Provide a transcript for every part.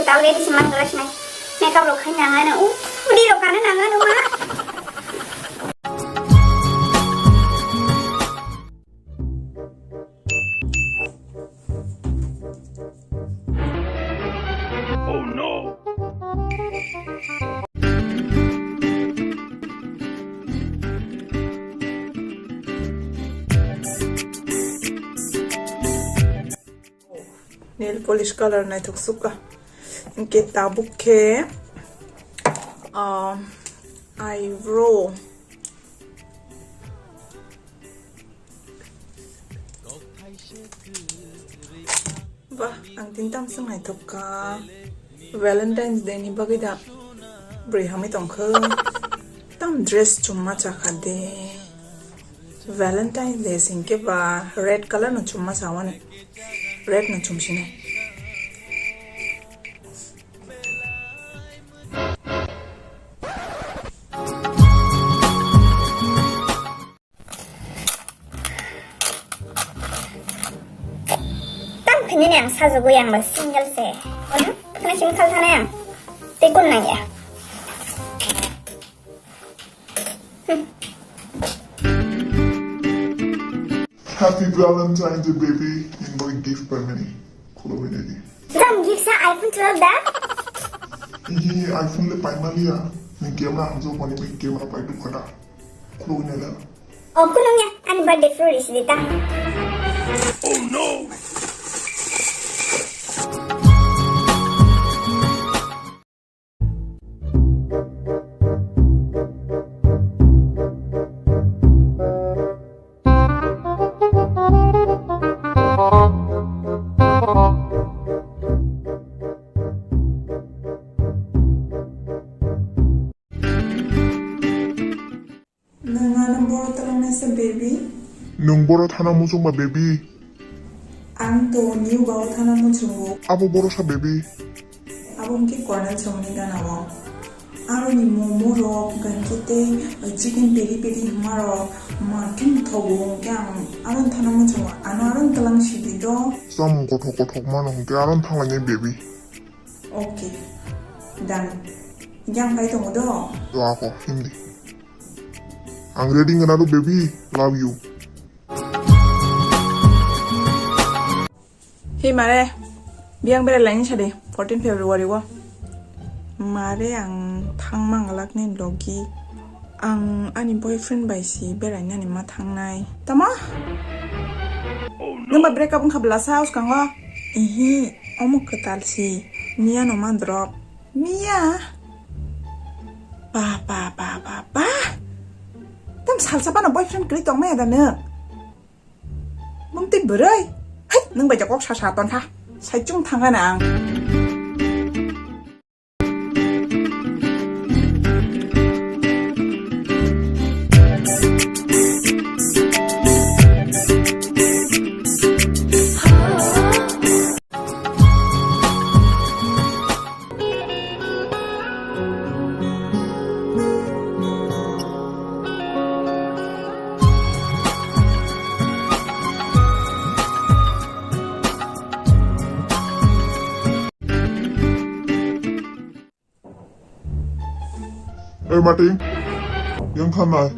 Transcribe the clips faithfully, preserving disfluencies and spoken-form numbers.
Already si man gala sinai. Makeup rok khai nang ano. U, udi rok kana nang ano ma. Oh no! Nail polish color naithok sukha. Hinkhe tabuk khe, um, eyebrow. Bah, ang tin tam swng naithok kha. Valentine's Day ni bagwi da bwrwi hamwi tongkha. Tam dress chumma chakha de. Valentine's Day singke ba red color no chumma chawani. Red no chumsini. Tam khini ni ang sajagwi ang ba single se. Ono khna sim khal thana ang. Tei kun nang ya. Happy Valentine's Day, baby. Ini bagwi gift paimani. Khulumwi naidi. Tam gift sa iPhone twelve da? Ihi iPhone le paimaliya. Ni camera hamjak mani bai camera pai dukha da. Khulumwi naila. Oh, kunung ya. Ani birthday fru risi dita. Oh no! Nwng ano boro twlangnaisa, baby? Nwng boro thana muchungma, baby? Ang to new bao thana muchungo. Abo boro sa, baby? Abo hwnkhe Colonel Somoni gana o. Aroni momo rok, hwnkhe tei chicken peri peri hwnma rok, ma khe thogo, hwnkhe ang aroni thana muchungo. Ano aroni twlang sidi do. Chamung kothok kothok mano, hwnkhe aroni thanglainai, baby. Okay. Done. Yang pai tongo do? Do ako, hindi. Ang ready wngna do, baby. Love you. Hey mare, biyang berai laini sadi, fourteen February o. Mare ang thang mangalak ni logi. Ang ani boyfriend bai si berai nani ma thangnai. Tamo? Nwng ba break up wngkha bwlasa uskango? Ihi, omo kwtal si. Miya no ma drop. Miya? Ba, ba, ba, ba, ba. Tam salsa bano boyfriend kwrwi tongmaya da nwng? Mungtwi bwrwi? Hai, nwng bai kok sa sa ton kha. Sai chung thang gana ang. Oi, Martin. Yang thanai.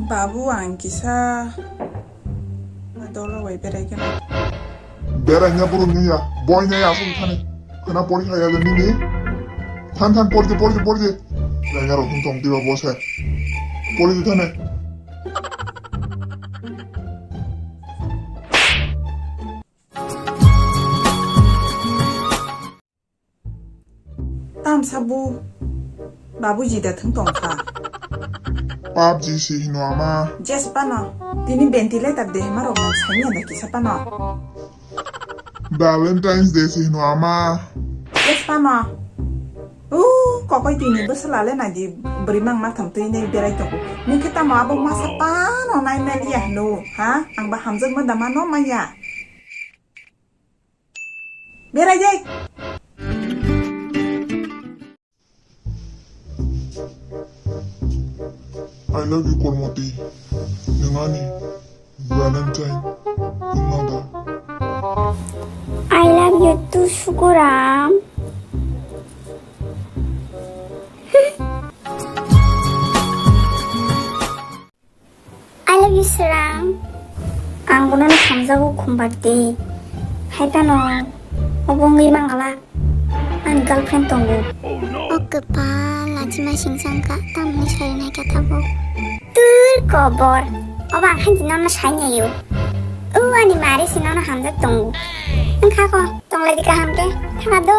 Babu, ang kisa dolo bai berai gana. Berai nya buru niya, boy niya asung thani. Khana pori khaya nini. Than than pori pori pori. Yang aro tong tong tiba bose. Pori thani. Tamsa bu babuji da thwng tong kha. Pap ji si hino ama. Jes pano. Tini ventilator de hema rok nang sani ada kisa pano. Valentine's Day si hino ama. Jes pano. U kokoi tini bwswla le nai di bwrwi mang ma thang twi nei berai tongo. Nung khe tamo abo masa pano nai maliya hino ha? Ang ba hamjakma da mano maya. Berai jai. I love you, Kormoti. Nwng ani Valentine wngna da? I love Sukuram. I love you, Surang. Ang bono no hamjago khumbar de. Hai tano, obo wngwi mangala. Ani girlfriend tongo. O kwpal, lachima singsa wngkha, tamni sai rwnai kha tabuk. Tur kobor, obo ang hanji nono sai naio. O ani mari si nono hamjak tongo. Wngkha ko, tonglai di kaham khe, thangna do.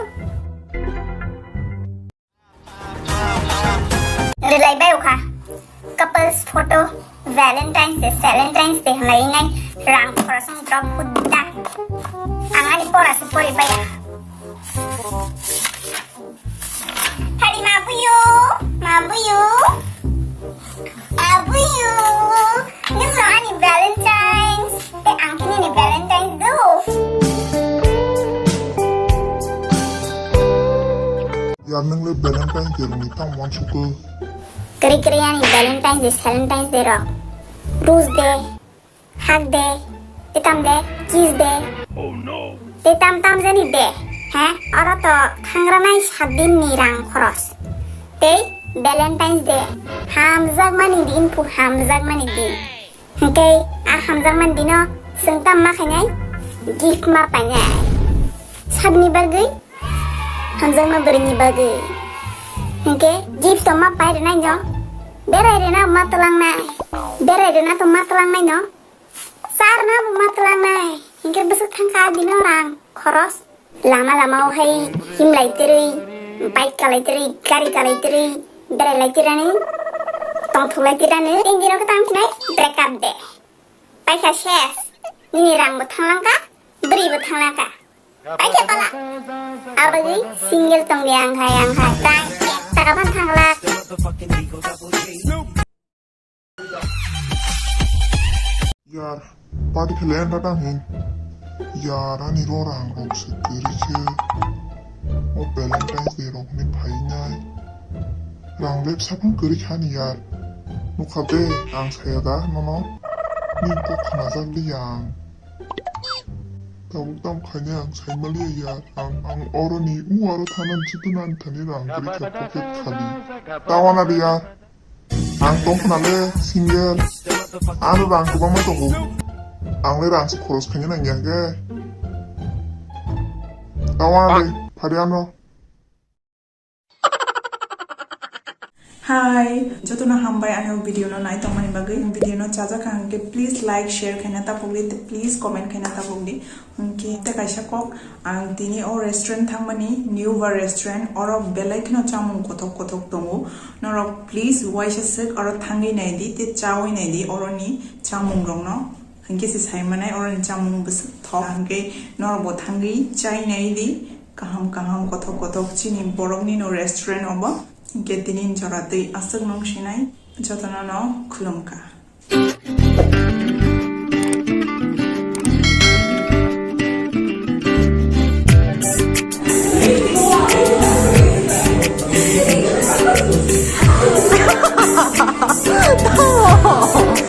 Rwlai bai ukha. Couples photo, Valentine's Day, Valentine's Day hwnlai nai rang khorosong drop hudda. Ang ani pora se pori baya. Hari mabuyo, mabuyo, abuyo. Nung ani Valentine's, te ang kini ni Valentine's do. Yar nung le Valentine's Day ni tam wan suku. Kri kri ani Valentine's Day, Valentine's Day rok. Rose Day, hug day, te tam de, kiss day. Te tam tam jani de, he? Oro to thangranai saat din ni rang khoros. Tei Valentine's Day, hamjakmani din pu hamjakmani din. Hingke a hamjakmani dino chwng tam ma khainai, gift ma painai. Sabni bagwi, hamjakma bwrwini bagwi. Hingke gift to ma pai rwnai no, berai rwna ma twlangnai, berai rwna to ma twlangnai no. Charna bo ma twlangnai, hinkhe bwswk thangkha bini rang khoros. Lama lama o hai himlai twrwi, bike kalai twrwi, gari kalai twrwi, berai lai twrani, tongthok lai twrani, tin dino kwtang khinai break up de. Paikha ses, nini rang bo thanglangkha, bwrwi bo thanglangkha. Paikha pala, abagwi single tongdi ang hai, ang hai, rang ek taka phan thanglak. Yar, party khlai ang tata hwn. Yar, ani ro rang rok se kwrwi se. O Valentine's Day rok ni phainai. Rang lep saphang kwrwi khani yar. Nukha de, ang saya da nono. Ni kok khnajak li yang. Tabuk tam khainai ang sai maliya yar. Ang, ang oro ni u aro thanan chitu nan thani rang kwrwi kha pocket khali. Tawana de yar. Ang tongkhna le single. Ano rang kwbangma tongo. Ang le rang se khoros khaina nangya khe. Tawa le phari ano. Hi, jotono hambai ani video no nai tongmani bagwi. Video no chajak kha hwnkhe please like, share khaina tapok di, please comment khaina tapok di. Hwnkhe tei kaisa kok, ang tini o restaurant thangmani, New Bar Restaurant, oro belai kheno chamung kothok kothok tongo. Norok please waisa swk oro thangwi nai di, tei chawi nai di oroni chamung rokno. Hwnkhe se sai manai oroni chamung bwswk thok. Hwnkhe norok bo thangwi chai nai di, kaham kaham kothok kothok chini borokni no restaurant obo. Hwnkhe tini jora twi aswk nung sinai, jotono no khulumkha.